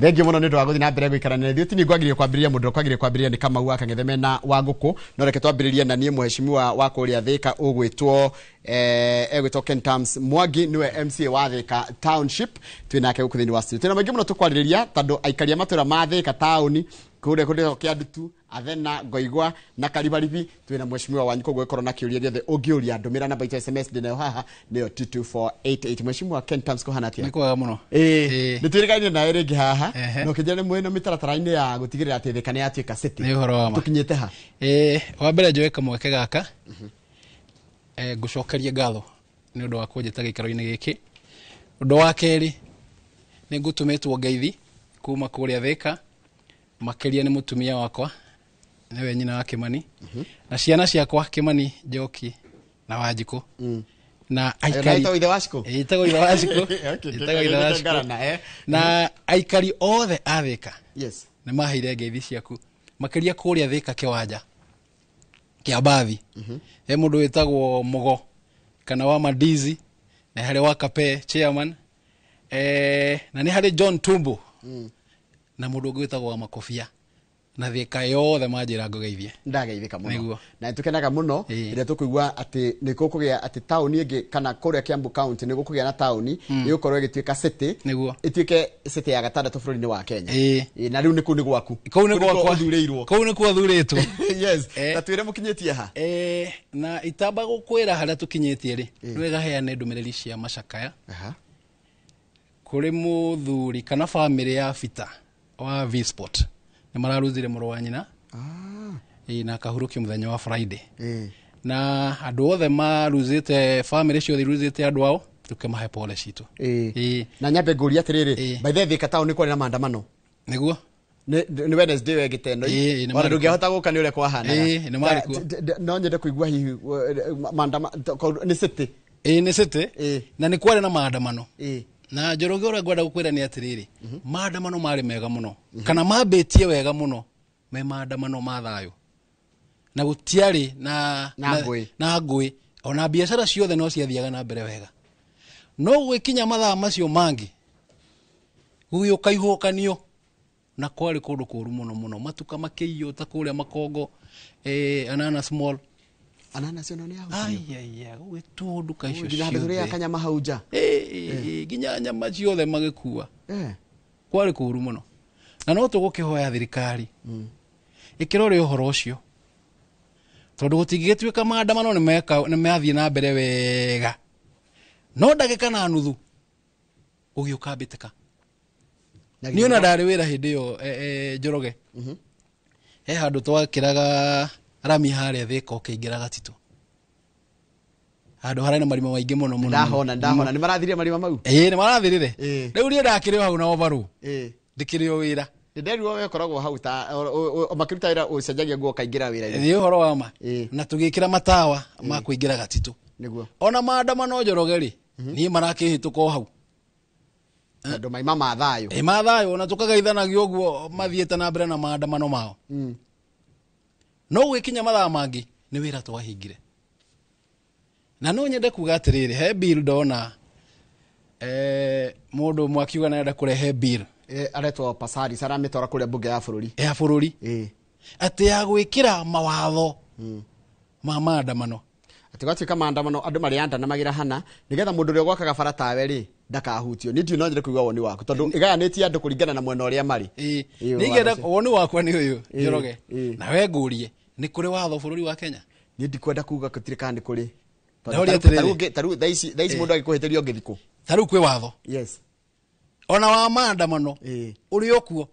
Thengiũ mũno nĩ ũndũ wa gũthiĩ na mbere gũikarania na ithuĩ. Ti niĩ ngwagĩrĩire kwambĩrĩria, mũndũ ũrĩa kwagĩrĩire kwambĩrĩria nĩ Kamau wa Kang'ethe mena wa ngũkũ. No reke twambĩrĩrie na niĩ mũheshimiwa wa kũrĩa Thĩka ũgwĩtwo egwĩtwo Ken Tams Mwangi, nĩwe MCA wa Thĩka Township. Twĩ nake gũkũ thĩinĩ wa studio. Twĩna maingĩ mũno tũkwarĩrĩria tondũ aikari a matũra ma Thĩka taũni kũrĩa kũrĩa Kĩandutu, Athena, Ngoigwa na Karibaribi, twĩna mheshimiwa wanyu. Koguo ĩkorwo na kĩũria gĩothe ũngĩũria, ndũmĩra namba itũ ya SMS ndĩnayo haha, nĩyo 22488. Mheshimiwa Ken Tams, kũhana atĩa? Nĩ kwega mũno. Ĩĩ, nĩ twĩrĩgaine nawe rĩngĩ haha. Na ũkĩnjĩra nĩ mwĩna mĩtaratara-inĩ ya gũtigĩrĩra atĩ Thĩka nĩ yatuĩka city. Nĩ ũhoro wa ma. Tũkinyĩte ha? Wa mbere njoe kamweke gaka ngũcokerie ngatho nĩ ũndũ wa kũnjĩta gĩikaro-inĩ gĩkĩ. Ũndũ wa kerĩ, nĩ ngũtũmĩtwo ngeithi kuma kũrĩa Thĩka, makĩria nĩ mũtumia wakwa, nĩwe nyina wa Kĩmani, na ciana ciakwa Kĩmani, Njoki na Wanjikũ na aikari. Ĩtagwo ithe wa Cikũ? Ĩĩ, ĩtagwo ithe wa Cikũ. Okay, Ĩtagwo ithe wa Cikũ. ngarana, eh. Na aikari othe a Thĩka nĩ maheire ngeithi ciaku, makĩria kũrĩa Thĩka kĩwanja kĩa mbathi, he mũndũ wĩtagwo Mũgo kana wa Mandizi, na harĩ wa Kape chairman, na nĩ harĩ John Tumbo na mũndũ ũngĩ wĩtagwo wa Makobia, na Thĩka yothe manjĩra ngũgeithie. Ndageithĩka mũno. Nĩguo. Na nĩtũkenaga mũno rĩrĩa tũkũigua atĩ nĩ gũkũgĩa atĩ taũni ĩngĩ kana kũrĩa Kiambu County nĩ gũkũgĩa na taũni ĩgũkorwo ĩgĩtuĩka city. Ĩtuĩke city ya gatandatũ bũrũri-inĩ wa Kenya. Ĩĩ, na rĩu nĩ kũu nĩ gwaku. Kũu nĩ nĩkuo gwakwa. ũthurĩirwo. Kũu nĩkuo thurĩtwo. Yes. Ta twĩre mũkinyĩtie ha? Na itamba gũkwĩra harĩa tũkinyĩtie rĩ, nĩ wega heane ndũmĩrĩri cia macakaya kũrĩ mũthuri kana bamĩrĩ ya Bita wa V-Sport. Nĩ mararuzire mũrũ wa nyina. Ĩĩ, na akahurũkio mũthenya wa Friday. Na andũ othe maruzĩte, bamĩrĩ ciothe iruzĩte andũ ao, tũkĩmahe pole citũ. Na nyambe ngũrie atĩrĩrĩ, by the way, Thĩka town nĩ kwarĩ na maandamano. Nĩguo. Nĩ Wednesday wegĩte ĩno. Ĩĩ, nĩ Ona marĩ ndũngĩahota gũka nĩ ũrĩa kwahanaga. Ĩĩ, nĩ marĩ kuo. No nyende kũigua hihi nĩ city. Ĩĩ, nĩ city. Na nĩ kwarĩ na maandamano. Na Njoroge, ũrĩa ngwenda gũkwĩra nĩ atĩrĩrĩ, maandamano marĩ mega mũno, kana mambĩtie wega mũno, me maandamano ma thayũ, na gũtiarĩ na Na ngũĩ. Na ngũĩ, ona biacara ciothe no ciathiaga na mbere wega. No gũgĩkinya mathaa macio mangĩ gũgĩũka ihuhũkanio, na kwarĩ kũndũ kũru mũno mũno, matuka makĩiywo ta kũrĩa Makongo, Ananas Mall. Ananas ona nĩ yahutio. Ai, ai, gũgĩtuo nduka icio Nginya handũ tũrĩaga ciothe. kanyama hau nja. Nginya nyama ciothe magĩkua. Kwarĩ kũru mũno, na no tũgũkĩhoya thirikari ĩkĩrore ũhoro ũcio, tondũ gũtingĩgĩtuĩka maandamano nĩ mathiĩ na mbere wega, no ndagĩka na nuthu gũgĩũka mbĩtĩka. Niĩ ona ndarĩ wĩra hĩndĩ ĩyo, Njoroge, he handũ twakĩraga rami harĩa Thĩka ũkĩingĩra Gatitũ, handũ harĩa na marima maingĩ mũno mũno. Ndahona, ndahona, nĩ marathirie marima mau. Ĩĩ, nĩ marathirire. Rĩu niĩ ndakĩrĩ o hau na obarũ, ndĩkĩrĩ o wĩra. Ndĩrerirwo we ũkoragwo hau ta makĩruta wĩra, ũcenjagia nguo ũkaingĩra wĩra-inĩ. Nĩ ũhoro wa ma. Na tũgĩkĩra matawa ma kũingĩra Gatitũ. Ona maandamano, Njoroge, rĩ, niĩ marakĩhĩtũka o hau. Tondũ maima ma thayũ. Ĩ, ma thayũ, ona tũkagaithanagia ũguo mathiĩte na mbere na maandamano mao. No gũgĩkinya mathaa mangĩ nĩ wĩra twahingire. Na no nyende kuga atĩrĩrĩ, he bill ndona, mũndũ ũmwe akiuga nĩarenda kũrehe bill. Aretwo Pasaris, aramĩtwara kũrĩa mbunge ya bũrũri. Ya bũrũri, atĩ ya gwĩkĩra mawatho ma maandamano. Atĩ gwatuĩka maandamano andũ marĩandanamagĩra hana nĩgetha mũndũ ũrĩa ũgwakaga bara tawe rĩ ndakahutio. Niĩ ndiũ, no nyende kũigua woni waku tondũ ĩgayanĩtie andũ kũringana na mwena ũrĩa marĩ. Ningĩenda watho ũcio. Woni wakwa nĩ ũyũ, Njoroge, na we ngũrie, nĩ kũrĩ watho bũrũri wa Kenya? Niĩ ndikwenda kuga gũtirĩ kana nĩ kũrĩ. Tondũ Ndaũria atĩrĩrĩ. Tarĩu thaa ici mũndũ agĩkũhĩtĩria ũngĩthiĩ kũ? Ta rĩu kwĩ watho ona wa maandamano ũrĩ o kuo.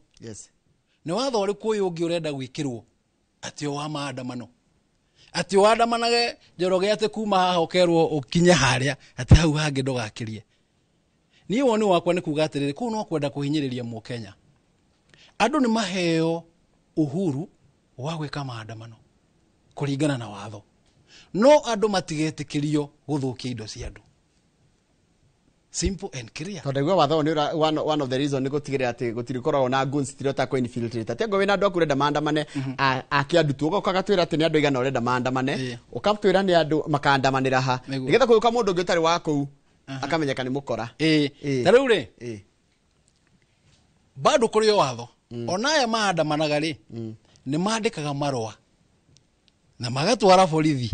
Nĩ watho ũrĩkũ ũyũ ũngĩ ũrenda gwĩkĩrwo atĩ o wa maandamano, atĩ ũandamanage, Njoroge, atĩ kuma haha ũkerwo ũkinye harĩa, atĩ hau hangĩ ndũgakĩrie? Niĩ woni wakwa nĩ kuga atĩrĩrĩ, kũu no kwenda kũhinyĩrĩria mũkenya. Andũ nĩ maheo uhuru wa gwĩka maandamano kũringana na watho, no andũ matigetĩkĩrio gũthũkia indo cia andũ. Simple and clear. Tondũ ndaigua watho ũyũ nĩ one of the reason nĩ gũtigĩrĩra atĩ gũtirĩkoragwo na goons itirota kũ infiltrate, atĩ angorwo wĩna andũ aku ũrenda maandamane a Kĩandutu, ũgoka ũgatwĩra atĩ nĩ andũ aigana ũrenda maandamane, ũgatwĩra nĩ andũ makandamanĩra ha, nĩgetha kũgĩũka mũndũ ũngĩ ũtarĩ wa kũu akamenyeka nĩ mũkora. Ta rĩu rĩ, Bado kũrĩ o watho. Ona aya maandamanaga rĩ, nĩ mandĩkaga marũa na magatwara borithi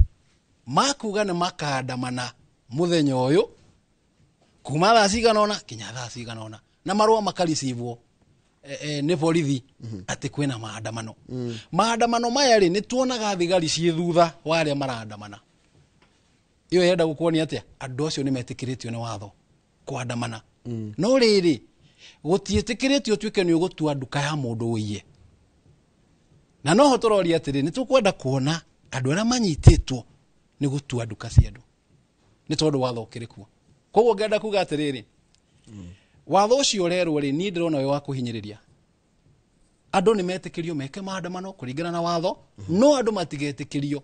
makuga nĩ makaandamana mũthenya ũyũ kuma thaa cigana ũna kinya thaa cigana ũna, na marũa makaricivwo nĩ borithi atĩ kwĩna maandamano. Maandamano maya rĩ, nĩ tuonaga thigari ciĩ thutha wa arĩa maraandamana. Ĩyo ĩrenda gũkuonia atĩa? Andũ acio nĩ metĩkĩrĩtio nĩ watho kwandamana. No rĩrĩ, gũtiĩtĩkĩrĩtio ũtuĩke nĩ ũgũtua nduka ya mũndũ ũiye. Na noho tũroria atĩrĩ, nĩ tũkwenda kuona andũ arĩa manyitĩtwo nĩ gũtua nduka cia andũ, nĩ tondũ watho ũkĩrĩ kuo. Koguo ngenda kuga atĩrĩrĩ, watho ũcio ũrerwo rĩ, niĩ ndĩrona wĩ wa kũhinyĩrĩria. Andũ nĩ metĩkĩrio meke maandamano kũringana na watho, no andũ matigetĩkĩrio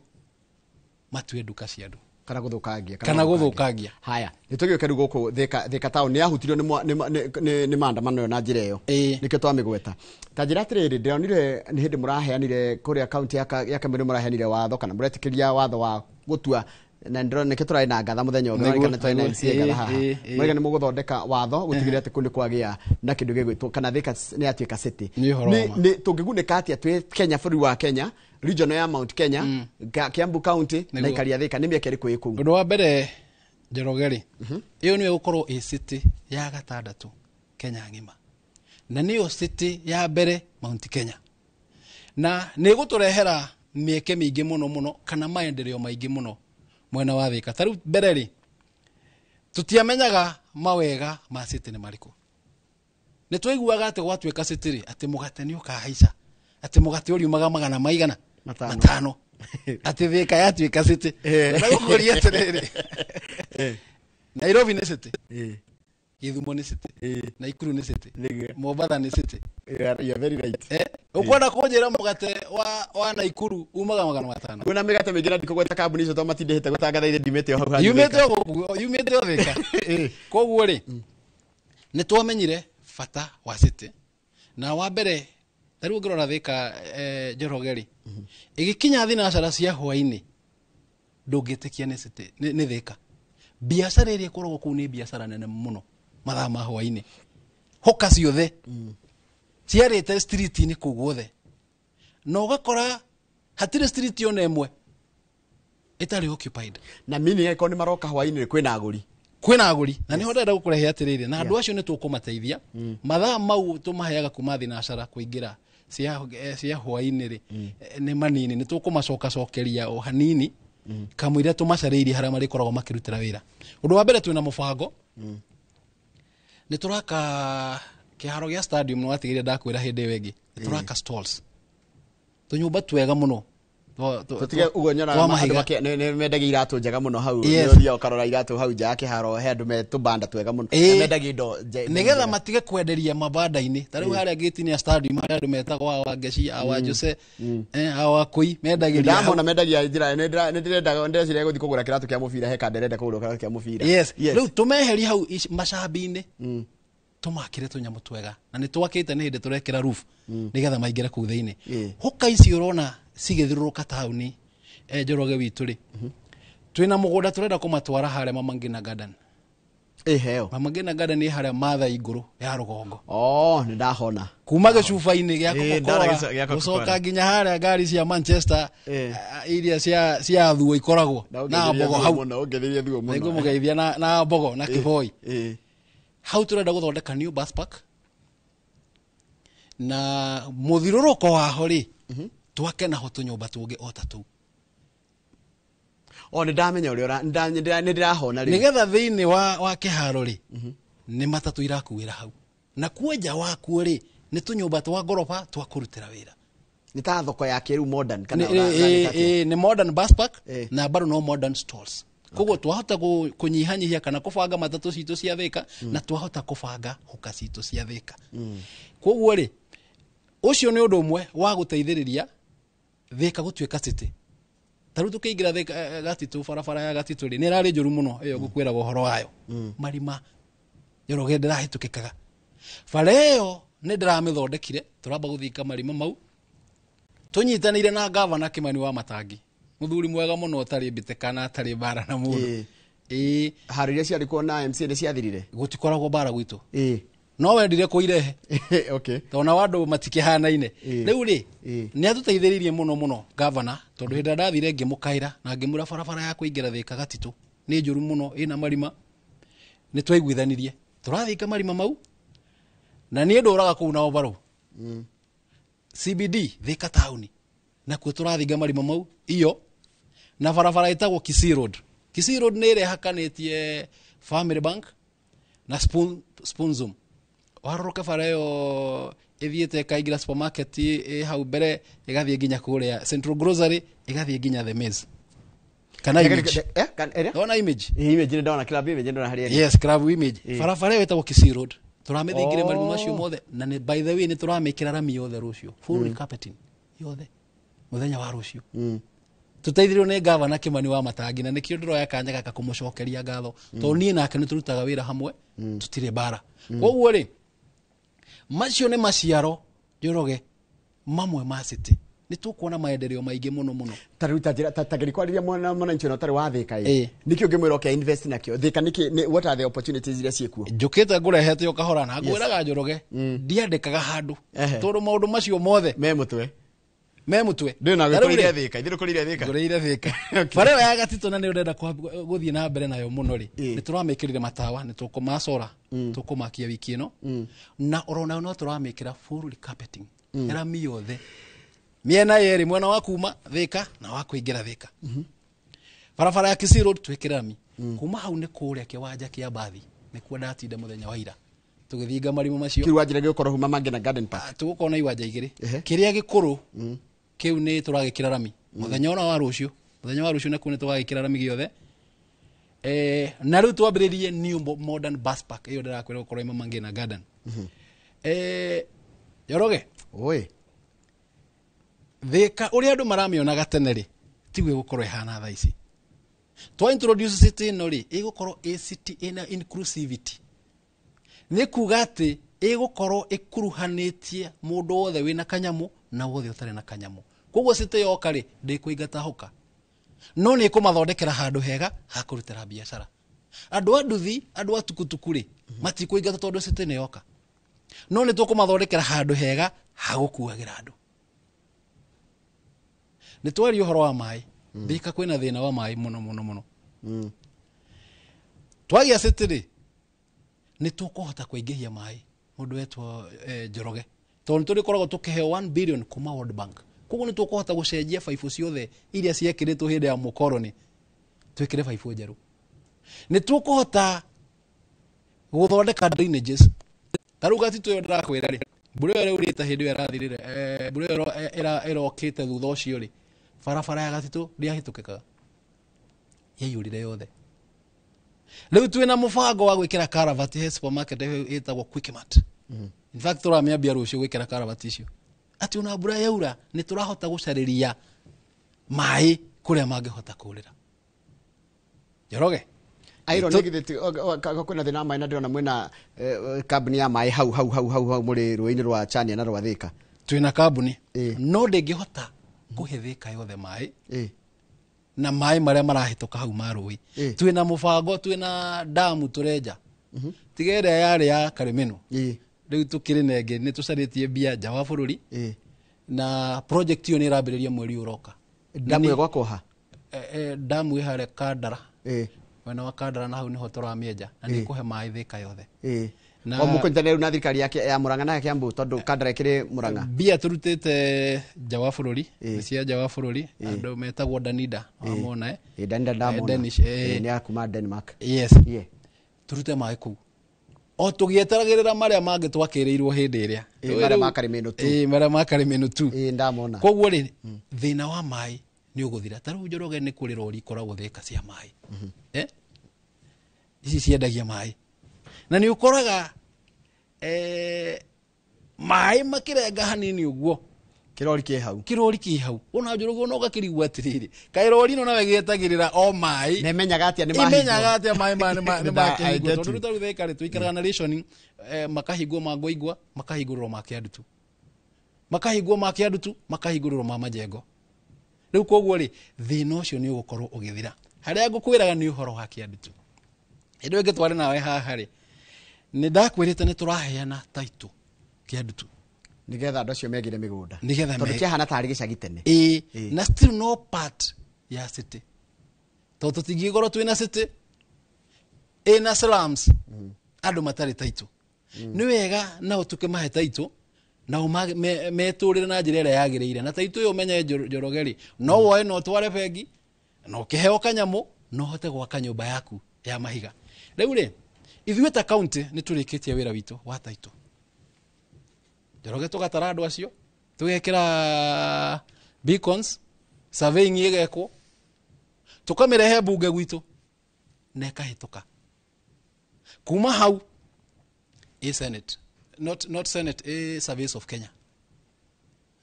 matue nduka cia andũ kana gũthũkangia. Kana gũthũkangia. Haya, nĩ tũgĩũke rĩu gũkũ Thika town. Nĩ yahutirio nĩ maandamano ĩyo na njĩra ĩyo, nĩkĩo twamĩgweta. Ta njĩra atĩrĩrĩ, ndĩronire nĩ hĩndĩ mũraheanire kũrĩa kaunti ya Kamĩrũ, mũraheanire watho kana mũretĩkĩria watho wa gũtua, na ndĩrona nĩkĩo tũrarĩ na ngatha mũthenya ũngĩ. Nĩguo, twarĩ na MCA ngatha haha. Mũraiga nĩ mũgũthondeka watho gũtigĩrĩra atĩ kũu nĩ kwagĩa na kĩndũ gĩgwĩtwo kana Thika nĩ yatuĩka city. Nĩ ũhoro wa ma. Nĩ tũngĩgunĩka atĩa twĩ Kenya, bũrũri wa Kenya, region ya Mount Kenya, Kiambu County na ikaria Thika, nĩ mĩeke ĩrĩkũ ĩ kũu? Ũndũ wa mbere, Njoroge rĩ, ĩyo nĩyo ĩgũkorwo ĩ city ya gatandatũ Kenya ng'ima, na nĩyo city ya mbere Mount Kenya, na nĩ ĩgũtũrehera mĩeke mĩingĩ mũno mũno kana maendeleo maingĩ mũno mwena wa Thika. Ta rĩu mbere rĩ, tũtiamenyaga mawega ma city nĩ marĩkũ. Nĩ twaiguaga atĩ gwatuĩka city rĩ, atĩ mũgate nĩ ũkahaica, atĩ mũgate ũriumaga magana maigana? Matano. Matano, atĩ Thika yatuĩka city. Na gũkũria atĩrĩrĩ, Nairobi nĩ city, Gĩthumo nĩ city, Naikuru nĩ city, Mombatha nĩ city. You are very right. Ũkwenda kũnjĩra mũgate wa Naikuru umaga 500? Kwĩna mĩgate mĩingĩ na ndikũgweta kambuni icio tondũ matindĩhĩte gũtangatha, ithe ndimĩte o hau hanyu yumĩte Thika. O gũkũ, yumĩte o Thika. Koguo rĩ, nĩ twamenyire bata wa city. Na wa mbere, ta rĩu ũngĩrora Thika, Njoroge rĩ, ĩgĩkinya thinacara cia hwainĩ, ndũngĩtĩkia nĩ city, nĩ Thika. Biacara ĩrĩa ĩkoragwo kũu nĩ biacara nene mũno mathaa ma hwainĩ. Hoka ciothe ciarĩte street-inĩ kũu guothe, na ũgakora hatirĩ street ona ĩmwe ĩtarĩ occupied. Na mini angĩkorwo nĩ maroka hwainĩ, kwĩna agũri. Kwĩna agũri, na nĩho ndĩrenda gũkũrehe atĩrĩrĩ, na andũ acio nĩ tũkũmateithia. Mathaa mau tũmaheaga kuma thinacara kũingĩra cia hwainĩ rĩ, nĩ manini, nĩ tũkũmacokacokeria o hanini kamũira tũmacarĩirie harĩa marĩkoragwo makĩrutĩra wĩra. Ũndũ wa mbere, twĩna mũbango, nĩ tũraka kĩharo gĩa stadium. Nĩ watigĩrĩra ndakwĩra hĩndĩ ĩyo ĩngĩ, nĩ tũraka stalls, tũnyũmba twega mũno Tũtige ũguo nyonaga twa andũ mahiga. nĩ mendagia iratũ njega mũno hau. Yes. Nĩ ũthiaga ũkarora iratũ hau nja ya kĩharo, he andũ me tũbanda twega mũno. Na mendagia indo Nĩgetha njega. matige kwenderia mabanda-inĩ. Ta rĩu harĩa gate-inĩ ya stadium, harĩa andũ metagwo awa Ngeci, awa Jose, awa Kũi mendagĩria hau. Ndamona mendagia njĩra, nĩ ndĩrenda, ndĩreciria gũthiĩ kũgũra kĩratũ kĩa mũbira, he kanda ndĩrenda kũgũra kĩratũ kĩa mũbira. Yes. Rĩu tũmeherie hau macambi-inĩ, tũmakĩre tũnyamũ twega, na nĩ twakĩte, nĩ hĩndĩ tũrekĩra roof nĩgetha maingĩre kũu thĩinĩ. Hoka ici ũrona cigĩthiũrũrũka taũni, Njoroge witũ rĩ, twĩna mũgũnda tũrenda kũmatwara harĩa Mama Ngina Garden. Ĩheo. Mama Ngina Garden nĩ harĩa Maathai ngũrũ ya rũgongo. Oh, nĩ ndahona. Kuma gĩcuba-inĩ gĩa Ndona Coca-Cola gĩa Coca-Cola. gũcoka nginya harĩa ngari cia Manchester, iria cia thuo ikoragwo na mbogo hau. Ũngeithirie thuo mũno. Nĩngũmũgeithia na mbogo na kĩboi. Hau tũrenda gũthondeka new bus park, na mũthiũrũrũko waho rĩ, twake naho tũnyũmba tũngĩ o ta tũu. O nĩ ndamenya ũrĩa nĩ ndĩrahona rĩu. Nĩgetha thĩinĩ wa kĩharo rĩ, nĩ matatũ irakuĩra hau, na kuo nja wakuo rĩ, nĩ tũnyũmba twa ngoroba twa kũrutĩra wĩra. Nĩ ta thoko ya kĩrĩu, modern kana nĩ ta atĩa? Nĩ modern bus park na bado no modern stalls. Koguo twahota kũnyihanyihia kana kũbanga matatũ citũ cia Thika, na twahota kũbanga huka citũ cia Thika. Koguo rĩ, ũcio nĩ ũndũ ũmwe wa gũteithĩrĩria Thika gũtuĩka city. Ta rĩu tũkĩingĩra Thika, Gatitũ, barabara ya Gatitũ rĩ, nĩ ĩrarĩ njũru mũno ĩyo ngũkwĩraga ũhoro wayo, marima, Njoroge, ndĩrahĩtũkĩkaga bara ĩyo. Nĩ ndĩramĩthondekire, tũramba gũthika marima mau tũnyitanĩire na gavana Kimani wa Matangi, mũthuri mwega mũno ũtarĩ mbĩtĩka na atarĩ mbara na mũndũ. Haro iria ciarĩ kuo na MCA nĩ ciathirire. Gũtikoragwo mbara gwitũ. No wendire kũirehe. Okay. Tondũ nao andũ matikĩhanaine. Rĩu rĩ, nĩ atũteithĩrĩirie mũno mũno gavana, tondũ hĩndĩ ĩrĩa ndathire ngĩmũkaĩra na ngĩmwĩra barabara ya kũingĩra Thĩka Gatitũ nĩ njũru mũno, ĩna marima, nĩ twaiguithanirie tũrathinga marima mau, na niĩ ndũraga kũu na overall CBD Thĩka taũni, nakuo tũrathinga marima mau iyo, na barabara ĩtagwo Kisii Road. Kisii Road nĩ ĩrĩa ĩhakanĩtie Family Bank na Spoonzoom. Waroroka bara ĩyo ĩthiĩte ĩkaingĩra supermarket ĩ hau mbere, ĩgathiĩ nginya kũrĩa Central Grocery, ĩgathiĩ nginya The Maze kana Image. Ĩrĩa? Ndona Image. Image nĩ ndona, club Image ndona harĩa ĩrĩ. Yes, club Image. Barabara ĩyo ĩtagwo Kisii Road, tũramĩthingire marima macio mothe, na nĩ, by the way, nĩ tũramĩkĩra rami yothe rũciũ, full carpeting yothe mũthenya wa rũciũ. Tũteithirio nĩ gavana Kimani wa Matangi, na nĩkĩo ndĩroya kanya gaka kũmũcokeria ngatho, tondũ niĩ nake nĩ tũrutaga wĩra hamwe, tũtirĩ mbara. Koguo rĩ, macio nĩ maciaro, Njoroge, mamwe ma city. Nĩ tũkuona maendeleo maingĩ mũno mũno. Ta rĩu ta njĩra ta geria kwarĩria mwana mwananchi ũrĩa ũtarĩ wa Thĩka ĩ. Nĩkĩ ũngĩmwĩra okay invest nakĩo Thĩka? Nĩkĩ what are the opportunities iria ciĩkuo? Njũkĩte ngũrehete o kahora na ngwĩraga, Njoroge, ndiandĩkaga handũ, tondũ maũndũ macio mothe me mũtwe. Me mũtwe. Ndĩ na Ta rĩu gũkũrĩire rĩ, Thĩka, ithuĩ tũkũrĩire Thĩka. Ngũrĩire Thĩka. Bara ĩyo ya Gatitũ, na nĩ ũrenda gũthiĩ na mbere nayo mũno rĩ, nĩ tũramĩkĩrire matawa, nĩ tũkũmacora, tũkũmakia wiki ĩno, na oronayo no tũramĩkĩra full carpeting, rami yothe mĩena yerĩ, mwena wa kuma Thĩka na wa kũingĩra Thĩka. Barabara ya Kisii Road twĩkĩre rami. Kuma hau nĩ kũrĩa kĩwanja kĩa mbathi, nĩkuo ndatinda mũthenya wa ira tũgĩthinga marima macio. Kiu wanjira gĩgũkorwo huma Mangina Garden Park? Ah, tũgũkorwo na iwanja igĩrĩ. Kĩrĩa gĩkũrũ kĩu nĩ tũragĩkĩra rami mũthenya ona wa rũciũ. Mũthenya wa rũciũ nakuo nĩ tũgagĩkĩra rami gĩothe. Na rĩu twambĩrĩrie new modern bus park ĩyo ndĩrakwĩra gũkorwo ĩ Mangina Garden. Njoroge, Oi. Thĩka ũrĩa andũ maramĩonaga tene rĩ, tiguo ĩgũkorwo ĩhana thaa ici. Twa introduce city ĩno rĩ, ĩgũkorwo ĩ city ĩna inclusivity, nĩ kuga atĩ ĩgũkorwo ĩkuruhanĩtie mũndũ wothe wĩna kanyamũ na wothe ũtarĩ na kanyamũ. Koguo city yoka rĩ, ndĩkũingata hoka, no nĩ ĩkũmathondekera handũ hega ha kũrutĩra biacara. Andũ a nduthi, andũ a tukutuku rĩ, matikũingata tondũ city nĩ yoka, no nĩ tũkũmathondekera handũ hega ha gũkuagĩra andũ. Nĩ twaria ũhoro wa maĩ. Thika kwĩna thĩna wa maĩ mũno mũno mũno. Twagĩa city rĩ, nĩ tũkũhota kũingĩhia maĩ, mũndũ wetwo Njoroge, tondũ nĩ tũrĩkoragwo tũkĩheo 1 billion kuma World Bank. Koguo nĩ tũkũhota gũcenjia baibũ ciothe iria ciekĩrĩtwo hĩndĩ ya mũkoroni, twĩkĩre baibũ njerũ. Nĩ tũkũhota gũthondeka drainages. Ta rĩu Gatitũ ĩyo ndĩrakwĩra rĩ, mbura ĩyo ĩraurĩte hĩndĩ ĩyo ĩrathirire, mbura ĩyo ĩrokĩte thutha ũcio rĩ, barabara ya Gatitũ ndĩahĩtũkĩkaga, yaiyũrire yothe. Rĩu twĩna mũbango wa gwĩkĩra karavati he supermarket ĩyo ĩtagwo Quickmart. In fact, tũramĩambia rũciũ gwĩkĩra karavati icio, atĩ ona mbura yaura nĩ tũrahota gũcarĩria maĩ kũrĩa mangĩhota kũrĩra, Njoroge. Airo nĩ githĩ kwĩna thĩna wa maĩ, na ndĩrona mwĩna kambuni ya maĩ hau hau hau hau hau mũrĩ rũĩ-inĩ rwa Chania na rwa Thĩka. Twĩna kambuni, no ndĩngĩhota kũhe Thĩka yothe maĩ na maĩ marĩa marahĩtũka hau ma rũĩ. Twĩna mũbango, twĩna damu tũrenja, tiga ĩrĩa yarĩ ya Karĩmĩnũ. Rĩu tũkĩrĩ na ĩngĩ, nĩ tũcarĩtie mbia nja wa bũrũri, na project ĩyo nĩ ĩrambĩrĩria mweri ũyũ ũroka. Damu ĩgwakwo ha? Damu ĩ harĩa Kandara, mwena wa Kandara, na hau nĩho tũramĩenja na nĩ ĩkũhe maĩ Thĩka yothe. O mũkũnyitanĩra rĩu na thirikari ya Murang'a na ya Kiambu, tondũ Kandara ĩkĩrĩ Murang'a? Mbia tũrutĩte nja wa bũrũri, nĩ cia nja wa bũrũri, andũ metagwo Danida, wamona, eh? Danida ndamona. Danish. Nĩ ya kuma Denmark. Yes. Tũrute maĩ kũu o tũgĩeteragĩrĩra marĩa mangĩ twakĩrĩirwo hĩndĩ ĩrĩa. Marĩa ma Karĩmĩnũ tu. Marĩa ma Karĩmĩnũ tu. Ndamona. Koguo rĩ, thĩna wa maĩ nĩ ũgũthira. Ta rĩu, Njoroge, nĩ kũrĩ rori ikoragwo Thĩka cia maĩ, Ici ciendagia maĩ, na nĩ ũkoraga maĩ makĩrenga hanini ũguo. Kĩrori kĩ hau. Kĩrori kĩ hau. Ona Njoroge, ona ũgakĩrigwo atĩrĩrĩ, kaĩ rori ĩno nawe gĩetagĩrĩra o maĩ? Na ĩmenyaga atĩa nĩ mahingwo? Imenyaga atĩa maĩ maya nĩ I makĩhingwo? get Tondũ you. rĩu ta rĩu Thĩka rĩ, tũikaraga na rationing, makahingwo ma Ngoingwa, makahingũrĩrwo ma Kĩandutu, makahingwo ma Kĩandutu, makahingũrĩrwo ma Majengo. Rĩu koguo rĩ, thĩna ũcio nĩ ũgũkorwo ũgĩthira. Harĩa ngũkwĩraga nĩ ũhoro wa Kĩandutu, hĩndĩ ĩyo ĩngĩ twarĩ nawe haha rĩ, Nĩ ndakwĩrĩte nĩ tũraheana title kĩa ndutu. Nigetha andũ acio megĩre mĩgũnda. Nĩgetha Tondũ kĩahana tarĩ gĩcagi tene. Ĩĩ, na still no part ya city, tondũ tũtingĩkorwo twĩna city ĩna slums andũ matarĩ title. Nĩ wega nao tũkĩmahe title, nao metũrĩre na njĩra ĩrĩa yagĩrĩire. Na title ĩyo ũmenye Njoroge rĩ, no woe na ũtware bengi na ũkĩheo kanyamũ na ũhote gwaka nyũmba yaku ya mahiga. Rĩu rĩ, ithuĩ ta county nĩ tũrĩkĩtie wĩra witũ wa title, Njoroge. Tũgatara andũ acio, tũgekĩra beacons, surveying ĩgekwo, tũkamĩrehe mbunge gwitũ na ĩkahĩtũka. Kuma hau ĩ Senate, not Senate, ĩ Surveys of Kenya,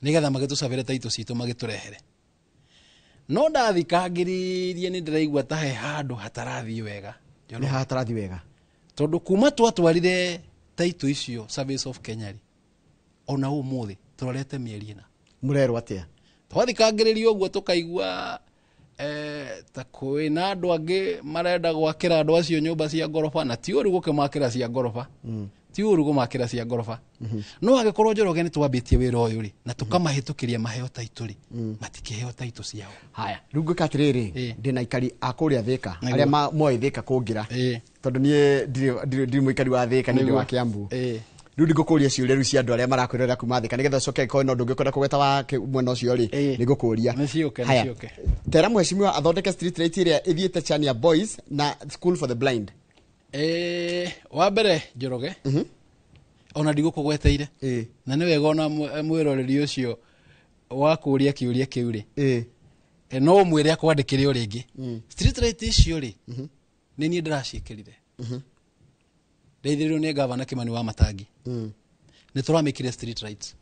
nigetha magĩtũcabĩre taitũ citũ magĩtũrehere. No ndathikangĩrĩrie, nĩ ndĩraigua ta he handũ hatarathiĩ wega. Nĩ hatarathi wega. Tondũ kuma twatwarire taitũ icio Surveys of Kenya rĩ, ona ũmũthĩ tũrorete mĩeri 4. Mũrerwo atĩa? Twathikangĩrĩria ũguo tũkaigua ta kwĩna andũ angĩ marenda gwakĩra andũ acio nyũmba cia ngoroba, na ti ũru gũkĩmakĩra cia ngoroba, ti ũru kũmakĩra cia ngoroba, no angĩkorwo Njoroge nĩ twambĩtie wĩra ũyũ rĩ, na tũkamahĩtũkĩria maheo taitũ rĩ, matikĩheo taitũ ciao. Haya, rĩu ngwĩka atĩrĩrĩ, ndĩna aikari a kũrĩa Thĩka arĩa moĩ Thĩka kũngĩra, tondũ niĩ ndirĩ mũikari wa Thĩka, nĩ ndĩ wa Kiambu. Rĩu ndingũkũria ciũria rĩu cia andũ arĩa marakwĩrorera kuma Thĩka, nĩgetha ũcoke angĩkorwo no ndũngĩkwenda kũgweta wa mwena ũcio rĩ, nĩngũkũria. Nĩciũke, Haya. nĩciũke. Tera mheshimiwa athondeke street light ĩrĩa ĩthiĩte Chania Boys na School for the Blind. Wa mbere Njoroge, ona ndigũkũgweteire, na nĩ wega ona mwĩroreri ũcio wa kũũria kĩũria kĩu rĩ, no ũmwĩre akwandĩkĩre o rĩngĩ. Street light icio rĩ, nĩ niĩ ndĩraciĩkĩrire, ndeithĩrĩirio nĩ gavana Kimani wa Matangi. Nĩ tũramĩkire street lights,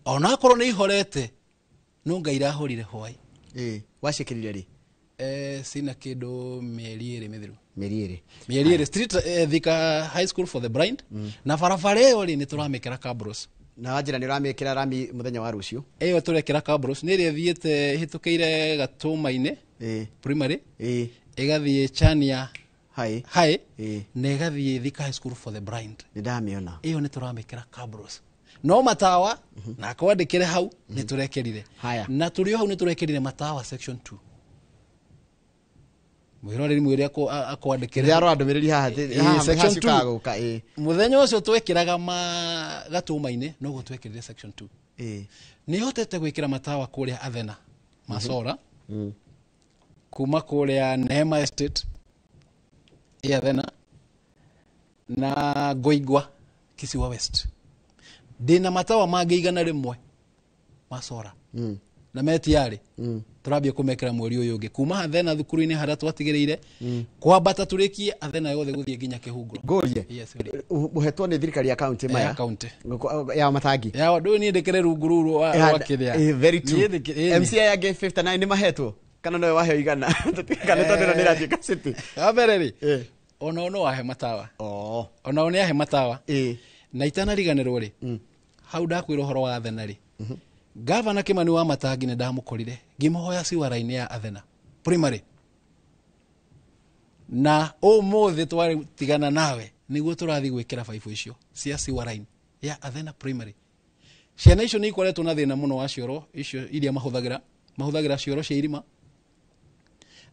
ona akorwo nĩ ihorete, no Ngai irahũrire hwai. Waciĩkĩrire rĩ? Cina kĩndũ mĩeri 2 mĩthiru. Mĩeri 2. Mĩeri 2. Street Thika High School for the Blind na barabara ĩyo rĩ, nĩ tũramĩkĩra cabros. Na wanjĩra nĩ ũramĩkĩra rami mũthenya wa rũciũ. Ĩyo tũrekĩra cabros nĩ ĩrĩa ĩthiĩte ĩhĩtũkĩire Gatũma-inĩ primary, ĩgathiĩ Chania Hai. High, na ĩgathiĩ Thika High School for the Blind. Nĩ ndamĩona. Ĩyo nĩ tũramĩkĩra cabros, no matawa na akwandĩkĩre hau nĩ tũrekĩrire. Haya. Na tũrĩ o hau nĩ tũrekĩrire matawa section 2. Mwĩroreri mwĩre akwandĩkĩre. Ndĩrarora ndũmĩrĩri haha. Haha section ciũkaga 2. gũka. Mũthenya ũcio twekĩraga ma Gatũma-inĩ, noguo twekĩrire section 2. Nĩ hotete gwĩkĩra matawa kũrĩa Athena Masora, kuma kũrĩa Neema Estate ĩ Athena na Ngoingwa Kisiwa West. Ndĩna matawa mangĩ 100 Masora na metiarĩ tũrambia kũmekĩra mweri ũyũ ũngĩ, kuma Athena thukuru-inĩ harĩa twatigĩrĩire kwambata tũrĩkie Athena yothe gũthiĩ nginya Kĩhunguro. Ngũrie. Yes, ũria. Ũhetwo nĩ thirikari ya kaunti maya? Ya kaunti. Ya Matangi. Ya ndũĩ niĩ ndĩkĩrĩ rungu rũu rwa kĩrĩa. Very true. Niĩ ĩĩ, nĩ. MCA angĩ 59 nĩ mahetwo kana nowe waheo 100? Kana tondũ ĩno nĩ ĩratuĩka city. Wa mbere rĩ, onao no ahe matawa. Onao nĩ ahe matawa. Na itanariganĩrwo rĩ, hau ndakwĩra ũhoro wa Athena rĩ, gavana Kimani wa Matangi nĩ ndamũkorire ngĩmũhoya ciwara-inĩ ya Athena primary, na ũmũthĩ twatigana nawe nĩguo tũrathiĩ gwĩkĩra baibũ icio cia sewer ya Athena primary. Ciana icio nĩ ikoretwo na thĩna mũno wa cioro icio iria mahũthagĩra cioro cia irima,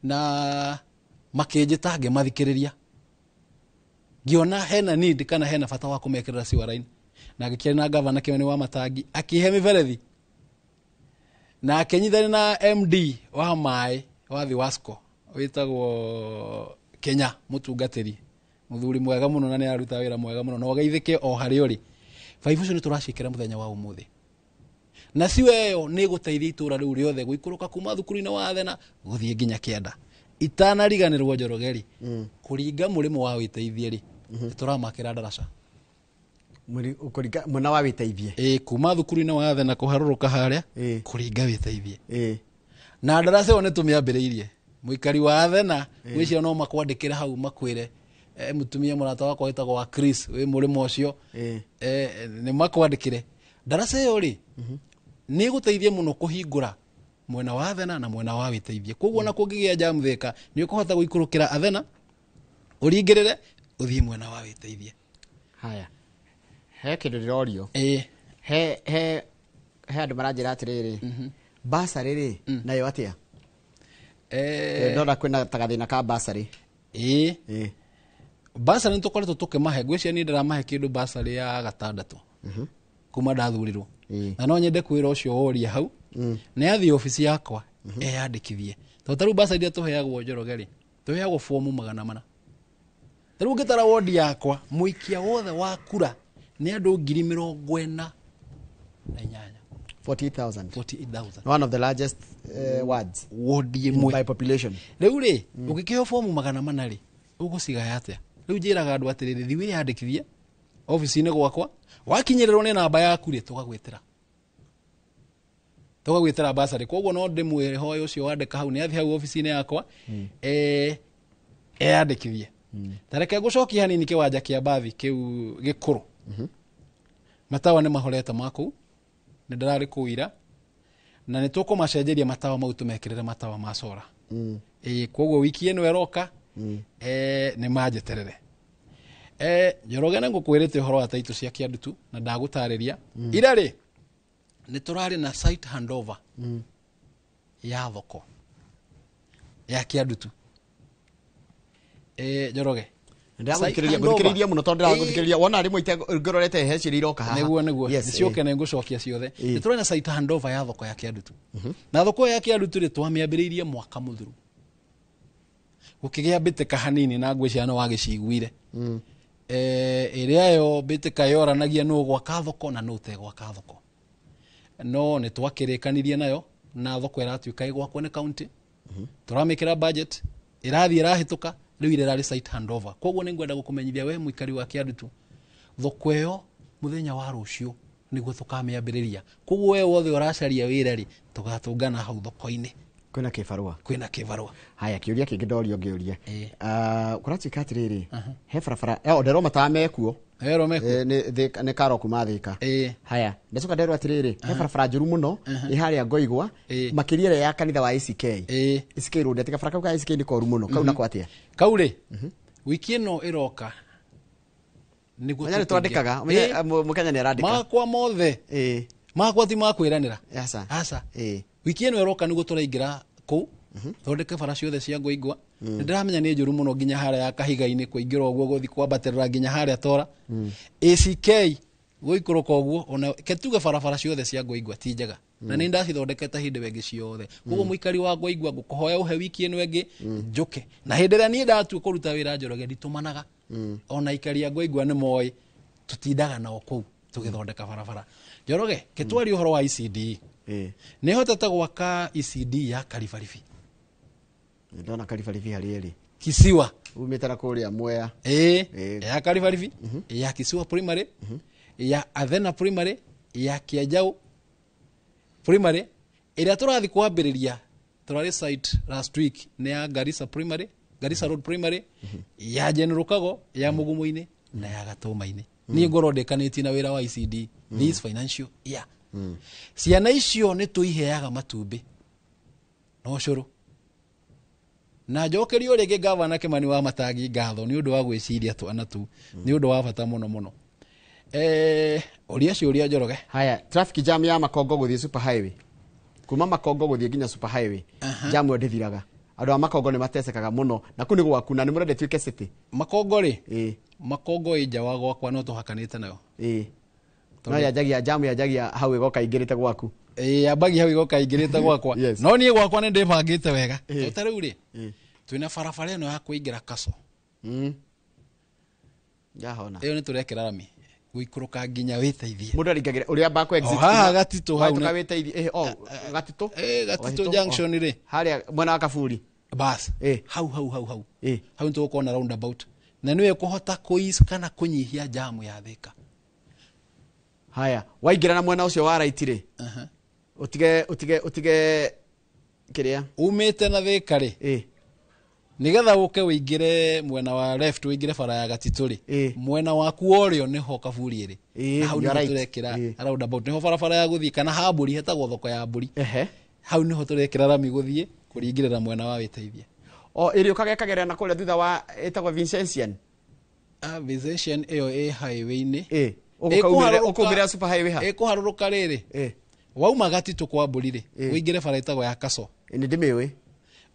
na makĩnjĩta ngĩmathikĩrĩria, ngĩona hena need kana hena bata wa kũmekĩrĩra sewer line, na ngĩkĩaria na gavana Kimani wa Matangi, akĩhe mĩberethi na akĩnyitania na MD wa maĩ wa Thiwasco wĩtagwo Kenya mũtungatĩri, mũthuri mwega mũno na nĩ araruta wĩra mwega mũno, na ũgeithĩke o harĩa ũrĩ. Baibũ icio nĩ tũraciĩkĩra mũthenya wa ũmũthĩ, na ciwe ĩyo nĩ ĩgũteithia itũra rĩu rĩothe gũikũrũka kuma thukuru-inĩ wa Athena gũthiĩ nginya kĩanda. Itanariganĩrwo Njoroge-rĩ, kũringa mũrĩmo wa wĩteithie rĩ, nĩ tũramakĩra ndaraca. Kũringa mwena wa wĩteithie. Ĩĩ, kuma thukuru-inĩ wa Athena kũharũrũka harĩa kũringa wĩteithie. Na ndaraca ĩyo nĩ tũmĩambĩrĩirie. Mũikari wa Athena gwĩciria no makwandĩkĩre hau makwĩre, mũtumia mũrata wakwa wĩtagwo wa Chris wĩ mũrĩmo ũcio, nĩ makwandĩkĩre. Ndaraca ĩyo rĩ, nĩ ĩgũteithia mũno kũhingũra mwena wa Athena na mwena wa wĩteithie. Koguo ona kũngĩgĩa jam Thĩka, nĩ ũkũhota gũikũrũkĩra Athena ũringĩrĩre Ũthiĩ mwena wa wĩteithie. Haya, he kĩndũ ndĩrorio. Ĩĩ. He andũ maranjĩra atĩrĩrĩ, basarĩ rĩ, nayo atĩa? Ndona kwĩna ta gathĩna ka basarĩ. Ĩĩ. Ĩĩ. Basarĩ nĩ tũkoretwo tũkĩmahe, ngwĩciria niĩ ndĩramahe kĩndũ basarĩ ya gatandatũ kuma ndathurirwo. Na no nyende kwĩra ũcio woria hau nĩ athiĩ obici yakwa eyandĩkithie, tondũ ta rĩu basarĩ iria tũheagwo Njoroge rĩ, tũheagwo fomu 400. Ta rĩu ũngĩtara wondi yakwa, mũikia wothe wa kura nĩ andũ 48,000. 48,000. 48,000. One of the largest wards wodi ĩmwe by population. Rĩu rĩ, ũngĩkĩheo fomu 400 rĩ, ũgũcigaya atĩa? Rĩu njĩraga andũ atĩrĩrĩ, thiĩ wĩyandĩkithie obici-inĩ gwakwa, wakinyĩrĩrwo nĩ namba yaku rĩ, tũgagwĩtĩra basarĩ. Koguo no ndĩmwĩhoe ũcio wandĩka hau nĩ athiĩ hau obici-inĩ yakwa eyandĩkithie. Ta reke ngũcokie hanini kĩwanja kĩa mbathi kĩu gĩkũrũ. Matawa nĩ mahorete ma kũu, nĩ ndĩrarĩ kũu ira, na nĩ tũkũmacenjeria matawa mau tũmekĩrĩre matawa ma cora. Ĩĩ, koguo wiki ĩno ĩroka, nĩ manjeterere. Njoroge, nĩ ngũkwĩrĩte ũhoro wa taitũ cia Kĩandutu na ndagũtarĩria. Ira rĩ, nĩ tũrarĩ na site handover ya thoko ya Kĩandutu. Njoroge, Ndĩragũthikĩrĩria, site ngũthikĩrĩirie mũno tondũ handover. ndĩragũthikĩrĩria wona rĩmwe ngororete he ciũria iroka haha. Nĩguo nĩciũke nĩ ngũcokia ciothe. Nĩ tũrĩ na site handover ya thoko ya Kĩandutu, na thoko ya Kĩandutu rĩ, twamĩambĩrĩirie mwaka mũthiru, gũkĩgĩa mbĩtĩka hanini na ngwĩciria nĩ wagĩciguire. Ĩrĩa yo mbĩtĩka yoranagia nũ gwaka thoko na nũ ũtegwaka thoko, no nĩ twakĩrĩkanirie nayo na thoko ĩratuĩka ĩgwakwo nĩ county. Tũramĩkĩra budget, ĩrathiĩ ĩrahĩtũka. Rĩu ira ĩrarĩ site handover, koguo nĩ ngwenda gũkũmenyithia we mũikari wa Kĩandutu, thoko ĩyo mũthenya wa rũciũ nĩguo tũkamĩambĩrĩria. Koguo we wothe ũracaria wĩra rĩ, tũgatũngana hau thoko-inĩ. Kwĩna kĩbarũa. Kwĩna kĩbarũa. Haya, kĩũria kĩngĩ ndorio ngĩũrie. Ĩĩ. Kũratuĩka atĩrĩrĩ, he barabara nderwo matawa mekuo. Werwo mekuo. Nĩ karo kuma Thĩka. Ĩĩ. Haya, ndacoka nderwo atĩrĩrĩ, he barabara njũru mũno ĩ harĩa Ngoigwa, makĩria ĩrĩa ya kanitha wa ACK. Ĩĩ. ACK road, atĩ kabara kau ka ACK nĩ koru mũno, kau nako atĩa? Kau rĩ, wiki ĩno ĩroka nĩguo Menya nĩ tũkũingĩra. twandĩkaga. Ĩĩ. Menya, mũkenya nĩ arandĩka. Makwa mothe, makwa ti makwĩranĩra. Aca. Aca. Ĩĩ. Wiki ĩno ĩroka nĩguo tũraingĩra kũu thondeke bara ciothe cia Ngoingwa. Nĩ ndĩramenya nĩ njũru mũno nginya harĩa ya Kahiga-inĩ, kũingĩra ũguo gũthiĩ kwambatĩrĩra nginya harĩa Tora ACK gũikũrũka ũguo, ona ke tuge barabara ciothe cia Ngoingwa ti njega, na nĩ ndacithondekete hĩndĩ ĩyo ĩngĩ ciothe. Koguo mũikari wa Ngoingwa, ngũkũhoya ũhe wiki ĩno ĩngĩ njũke, na hĩndĩ ĩrĩa niĩ ndatua kũruta wĩra, Njoroge, nditũmanaga. Ona aikari a Ngoingwa nĩ moĩ tũtindaga nao kũu tũgĩthondeka barabara. Njoroge, kĩtwarie ũhoro wa ECD. Nĩ hotete gwaka ECD ya Karibaribi. Ndona Karibaribi harĩa ĩrĩ. Kisiwa. Umĩte na kũrĩa Mwea. Ĩĩ. Ĩĩ. Ya Karibaribi, ya Kisiwa Primary, ya Athena Primary, ya Kianjau Primary. Ĩrĩa tũrathiĩ kwambĩrĩria, tũrarĩ site last week, nĩ ya Garissa Primary, Garissa Road Primary, ya General Kago, ya Mugumo-inĩ na ya Gatũma-inĩ. Niĩ ngorwo ndĩkanĩtie na wĩra wa ECD this financial year. Ciana icio nĩ tũiheaga matumbĩ na ũcũrũ, na njokerio rĩngĩ gavana Kimani wa Matangi ngatho nĩ ũndũ wa gwĩciria twana tu, nĩ ũndũ wa bata mũno mũno. Ũria ciũria, Njoroge. Haya, traffic jam ya Makongo gũthiĩ super highway, kuma Makongo gũthiĩ nginya super highway, jam ĩyo ndĩthiraga. Andũ a Makongo nĩ matecekaga mũno, na kũu nĩ gwaku na nĩ mũrenda ĩtuĩke city. Makongo rĩ, Ĩĩ. Makongo ĩ nja wa gwakwa, no tũhakanĩte nayo. Ĩĩ, no yanjagia jam, yanjagia hau ĩgoka ingĩrĩte gwaku. Ĩĩ, yambagia hau igoka ingĩrĩte gwakwa. Yes. No niĩ gwakwa nĩ ndĩbangĩte wega. Ta rĩu rĩ, Ĩĩ. twĩna barabara ĩno ya kũingĩra Kaco. Ndahona. Ĩyo nĩ tũrekĩra rami gũikũrũka nginya wĩteithie. Mũndũ aringagĩra ũrĩa amba kũ exit O haha Gatitũ hau. Wahĩtũka wĩteithie, oh, Gatitũ. Gatitũ O, junction rĩ. Harĩa mwena wa Kaburi. Bas. Ĩĩ. Hau. Ĩĩ. Hau nĩtũgũkorwo na roundabout na nĩwe kũhota kũis kana kũnyihia jamu ya Thĩka. Haya, waingĩra na mwena ũcio wa right rĩ, ũtige kĩrĩa. Umĩte na Thĩka rĩ, nĩgetha ũke ũingĩre mwena wa left, ũingĩre bara ya Gatitũ rĩ, mwena waku wa ũrĩo nĩho Kaburi ĩrĩ. Na hau You nĩho are right. tũrekĩra roundabout, nĩho barabara ya gũthiĩ kana ha mbũri, hetagwo thoko ya mbũri. Hau nĩho tũrekĩra rami gũthiĩ kũringĩrĩra mwena wa wĩteithie. O ĩrĩ ũkaga ĩkagerera na kũrĩa thutha wa ĩtagwo Vincentian. Aviation ĩyo ĩ highway-inĩ. Ũkũmĩra super highway ha? Ĩkũharũrũka rĩrĩ. Wauma Gatitũ kwa mbũri rĩ, ũingĩre bara ĩtagwo ya Kaco. Nĩ ndĩmĩũĩ.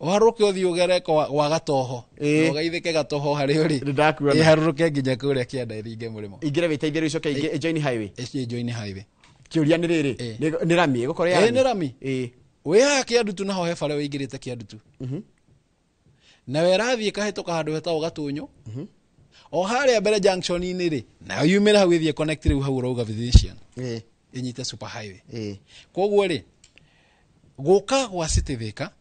Ũharũrũke ũthiĩ ũgere gwa Gatoho. Ũgaithĩke Gatoho harĩa ũrĩ. Nĩndakuona. Ĩharũrũke nginya kũrĩa kĩanda ĩringe mũrĩmo. Ingĩre wĩteithie rĩu icoke ĩjoin highway. Ĩjoin highway. Kĩũria nĩ rĩrĩ, nĩ rami ĩgũkorwo ya rami? Nĩ rami. Wĩ haha Kĩandutu naho he bara ũingĩrĩte Kĩandutu. Nawe ĩrathiĩ ĩkahĩtũka handũ hetagwo Gatũnyũ. O harĩa mbere junction-inĩ rĩ, nayo yumĩre hau ĩthiĩ connect rĩu hau ũrauga Venetian. Ĩnyite super highway. Koguo rĩ, gũka gwa City Thika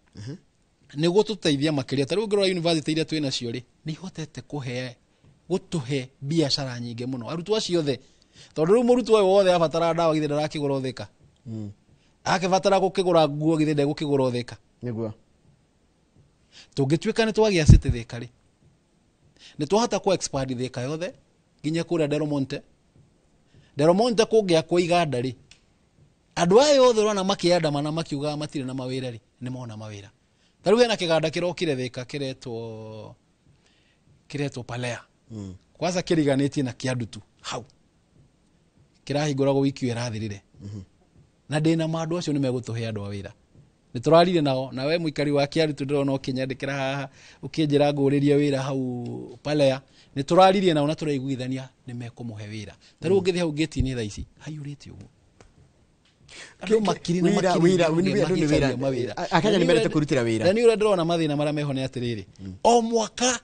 nĩ gũtũteithia makĩria. Ta rĩu ũngĩrora university iria twĩ nacio rĩ, nĩ ihotete gũtũhe biacara nyingĩ mũno. Arutwo acio othe, tondũ rĩu mũrutwo ũyũ wothe abatara ndawa githĩ ndarakĩgũra Thika. Akĩbatara gũkĩgũra nguo githĩ ndegũkĩgũra Thika. Nĩguo. Tũngĩtuĩka nĩ twagĩa City Thika rĩ, nĩ twahota kũ expand Thika yothe nginya kũrĩa Del Monte. Del Monte kũngĩakwo iganda rĩ, andũ aya othe ũrona makĩandamana makiugaga matirĩ na mawĩra rĩ, nĩ mona mawĩra. Ta rĩu hena kĩganda kĩrokire Thika kĩretwo Palea. Kwanza kĩriganĩtie na Kĩandutu hau. Kĩrahingũragwo wiki ĩyo ĩrathirire. Na ndĩna ma andũ acio nĩ megũtũhe andũ a wĩra. Nĩ tũrarire nao, na we mũikari wa Kĩandutu ndĩrona ũkĩnyandĩkĩra haha, ũkĩnjĩra ngũrĩrie wĩra hau Palea. Nĩ tũraririe nao na tũraiguithania nĩ mekũmũhe wĩra. Ta rĩu ũngĩthiĩ hau gate-inĩ thaa ici, haiyũrĩte ũguo. Andũ makiri na makiri wĩra mawĩra. Akenya nĩ mendete kũrutĩra wĩra. Na nĩ ũrĩa ndĩrona mathĩna marĩa meho nĩ atĩrĩrĩ, o mwaka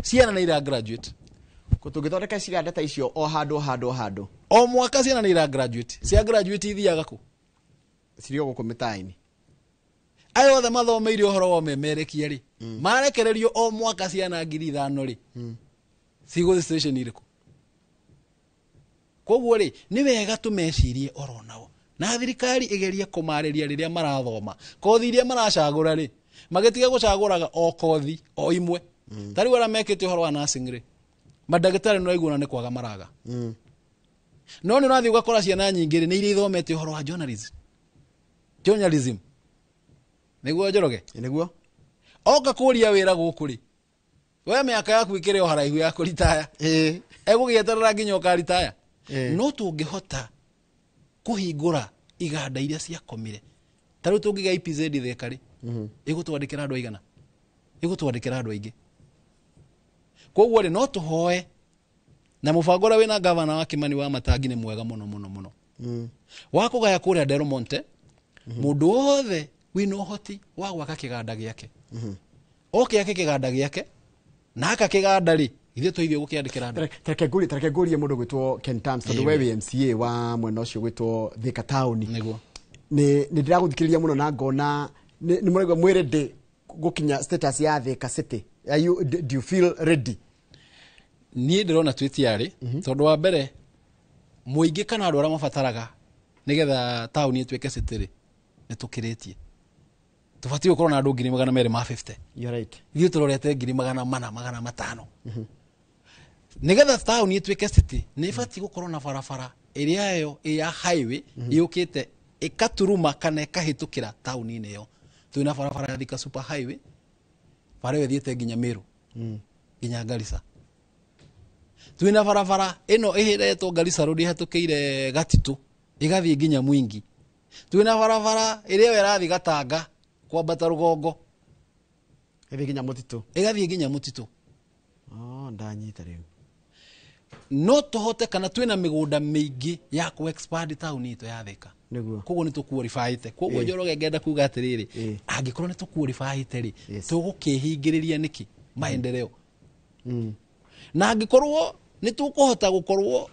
ciana nĩ ira graduate. Tũngĩthondeka ciganda ta icio o handũ handũ handũ. O mwaka ciana nĩ ira graduate. Cia graduate ithiaga kũ? Cirĩ o gũkũ mĩtaa-inĩ. Aya othe mathomeire ũhoro wa ũmemerekia rĩ, marekererio o mwaka ciana 5,000 rĩ, cigũthiĩ station irĩkũ? Koguo rĩ, nĩ wega tũmecirie oro nao. Na thirikari ĩgerie kũmarĩria rĩrĩa marathoma. Kothi iria maracagũra rĩ, magĩtiga gũcagũraga o kothi o imwe. Ta rĩu arĩa mekĩte ũhoro wa nursing rĩ, mandagĩtarĩ nĩ ũraiguana nĩ kwaga maraga. No nĩ ũrathiĩ ũgakora ciana nyingĩ rĩ, nĩ iria ithomete ũhoro wa journalism. Journalism. Nĩguo Njoroge? Nĩguo. Oka kũria wĩra gũkũ rĩ, we mĩaka yaku ĩkĩrĩ o haraihu ya kũritaya. Egũgĩeterera nginya ũkaritaya. No tũngĩhota kũhingũra iganda iria ciakomire. Ta rĩu tũngĩgĩa EPZ Thika rĩ, ĩgũtwandĩkĩra andũ aigana? Ĩgũtwandĩkĩra andũ aingĩ. Koguo rĩ, no tũhoe na mũbango ũrĩa wĩna gavana wa Kimani wa Matangi nĩ mwega mũno mũno mũno. Wa kũgaya kũrĩa Del Monte, mũndũ wothe wĩna ũhoti wa gwaka kĩganda gĩake. Oke ake kĩganda gĩake, na aka kĩganda rĩ, ithuĩ tũithiĩ gũkĩandĩkĩra andũ. Tareke ngũrie mũndũ gwĩtwo Ken Tams, tondũ we wĩ MCA wa mwena ũcio gwĩtwo Thika Town. Nĩguo. Nĩ ndĩragũthikĩrĩria mũno na ngona nĩ mũraigua mwĩ ready gũkinya status ya Thika City. Do you feel ready? Niĩ ndĩrona twĩ tayari, tondũ wa mbere mũingĩ kana andũ arĩa mabataraga nĩgetha taũni ĩtuĩke city rĩ, nĩ tũkĩrĩtie. Tũbatiĩ gũkorwo na andũ 250,000. You're right. Ithuĩ tũrorete 400,000, 500,000. Nĩgetha taũni ĩtuĩke city, nĩ ĩbatiĩ gũkorwo na barabara ĩrĩa ĩyo ĩ ya highway yũkĩte ĩkaturuma kana ĩkahĩtũkĩra taũni-inĩ ĩyo. Twĩna barabara ya Thika super highway, bara ĩyo ĩthiĩte nginya Meru, nginya Garissa. Twĩna barabara ĩno ĩhetwo Garissa Road ĩhetũkĩire Gatitũ, ĩgathiĩ nginya Mwingi. Twĩna barabara ĩrĩa ĩyo ĩrathiĩ Gatanga kwambata rũgongo, ĩthiĩ nginya Mũtitũ. Ĩgathiĩ nginya Mũtitũ. Oh, ndanyita rĩu. No tũhote kana twĩna mĩgũnda mĩingĩ ya kũ expand town itũ ya Thika. Nĩguo. Koguo nĩ tũqualifyĩte. Koguo Njoroge ngenda kuga atĩrĩrĩ, angĩkorwo nĩ tũqualifyĩte rĩ, tũgũkĩhingĩrĩria nĩkĩ maendeleo? Na angĩkorwo nĩ tũkũhota gũkorwo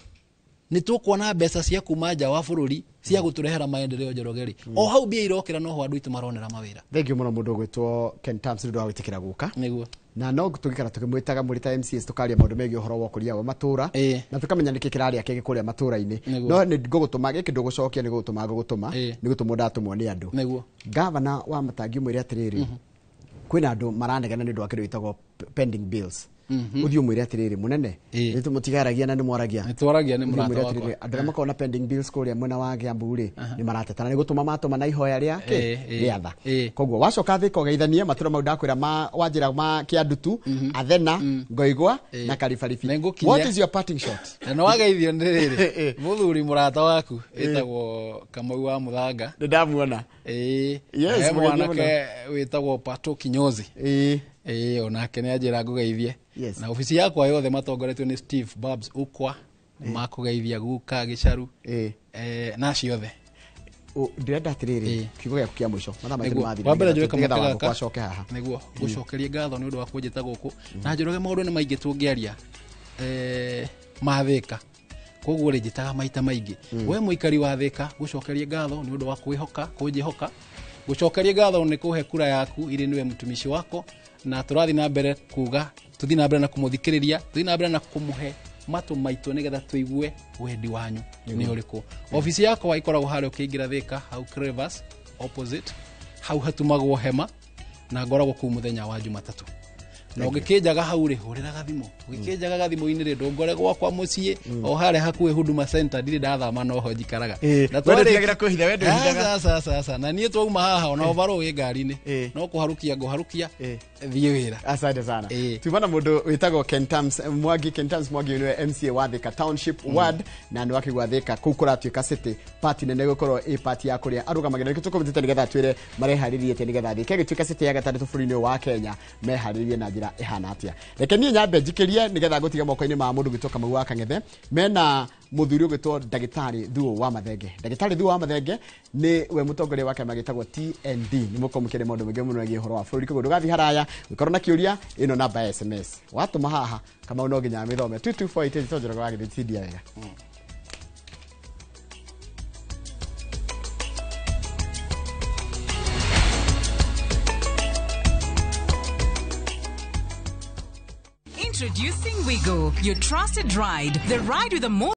nĩ tũkuona mbeca cia kuma nja wa bũrũri cia gũtũrehera maendeleo Njoroge rĩ, o hau mbia irokĩra noho andũ aitũ maronera mawĩra. Thank you mũno mũndũ ũgwĩtwo Ken Tams nĩ ũndũ wa gwĩtĩkĩra gũka. Nĩguo. Na no tũgĩkara tũkĩmwĩtaga mũrĩ ta MCAs tũkaria maũndũ megiĩ ũhoro wa ũkũria wa matũra, na tũkamenya nĩkĩ kĩrarĩa kĩngĩ kũrĩa matũra-inĩ. No nĩ ngũgũtũma gĩkĩ ndũgũcokia, nĩ gũgũtũma ngũgũtũma, nĩ gũtũmwo ndatũmwo nĩ andũ. Nĩguo. Gavana wa Matangi mwĩre atĩrĩrĩ, kwĩna andũ maranegena nĩ ũndũ wa kĩndũ gĩtagwo pending bills. Ũthiĩ ũmwĩre atĩrĩrĩ, mũnene, nĩ mũtigaragia na nĩ mwaragia. Nĩ twaragia, nĩ Ũthiĩ mũrata ũmwĩre wakwa. atĩrĩrĩ, andũ arĩa makoragwo na pending bills kũrĩa mwena wa Kiambu rĩ, nĩ maratetana nĩ gũtũma matũma na ihoya rĩa kĩ rĩa tha. Koguo wacoka Thĩka ũgeithanie matũra mau ndakwĩra ma wanjĩra ma Kĩandutu, Athena, Ngoigwa na Karibaribi. Nĩngũkinya. What is your parting shot? Na nĩ wageithio nĩ rĩrĩ mũthuri mũrata waku ĩtagwo Kamau wa Mũthanga. Nĩ ndamuona. Ĩĩ. Yes, He mũgeithie. mwanake wĩtagwo Pato Kinyozi. Ĩĩ, onake nĩ anjĩra ngũgeithie. Na obici yakwa yothe matongoretio nĩ Steve Babs Ukwa, nĩ makũgeithia guka Gĩcaru. Na acio othe. Ndĩrenda atĩrĩrĩ, kiugo gĩaku kĩa mũico, mathaa maitũ nĩ Nĩguo. mathira. Wa mbere njoe nĩgetha kamweke Wangũkũ gaka acoke haha. Nĩguo ngũcokerie ngatho nĩ ũndũ wa kũnjĩta gũkũ na Njoroge. Maũndũ nĩ maingĩ tũngĩaria ma Thĩka, koguo rĩ njĩtaga maita maingĩ. We mũikari wa Thĩka, ngũcokerie ngatho nĩ ũndũ wa kwĩhoka kũnjĩhoka, ngũcokerie ngatho nĩ kũhe kura yaku irĩ nĩwe mũtumishi wako, na tũrathiĩ na mbere kuga tũthiĩ na mbere na kũmũthikĩrĩria, tũthiĩ na mbere na kũmũhe matũ maitũ nĩgetha tũigue wendi wanyu nĩ ũrĩkũ. Obici yakwa ĩkoragwo harĩa ũkĩingĩra Thĩka hau Crevas opposite, hau hatumagwo hema, na ngoragwo kũu mũthenya wa Jumatatũ. Na ũngĩkĩnjaga hau rĩ, hũrĩra gathimũ. Ũngĩkĩnjaga gathimũ-inĩ rĩ, ndũngore gwakwa mũciĩ o harĩa hakuhĩ Huduma Center, ndirĩ ndathama, noho njikaraga. Na We ndũtigagĩra kwĩhitha, we ndwĩhithaga. Aca, aca, aca. Na niĩ twauma haha ona overall wĩ ngari-inĩ, no kũharũkia ngũharũkia thiĩ wĩra. Asante sana. Tuma na mũndũ wĩtagwo Ken Tams Mwangi. Ken Tams Mwangi nĩwe MCA wa Thika Township Ward, na nĩ wakĩgwa Thika kũu kũratuĩka city party nene gũkorwo ĩ party ya kũrĩa arũgamagĩrĩra. Nĩkĩo tũkũmĩtĩte nĩgetha twĩre mareharĩrie atĩa nĩgetha Thika ĩgĩtuĩka city ya gatandatũ bũrũri-inĩ ũyũ wa Kenya, meharĩrie na njĩra ĩhana atĩa. Reke niĩ nyambe njikĩrie nĩgetha ngũtige moko-inĩ ma mũndũ gwĩtwo Kamau wa Kang'ethe mena mũthuri ũgwĩtwo Ndagĩtarĩ Thuo wa Mathenge. Ndagĩtarĩ Thuo wa Mathenge nĩ we mũtongoria wa kĩama gĩtagwo TND. Nĩ mũkorwo mũkĩaria maũndũ maingĩ mũno megiĩ ũhoro wa bũrũri, koguo ndũgathiĩ haraya. Ũngĩkorwo na kĩũria, ĩno namba ya SMS watũma haha, Kamau no nginya amĩthome. 22488 Njoroge wa gĩthĩtindia wega. Introducing Wigo, your trusted ride, the ride with the most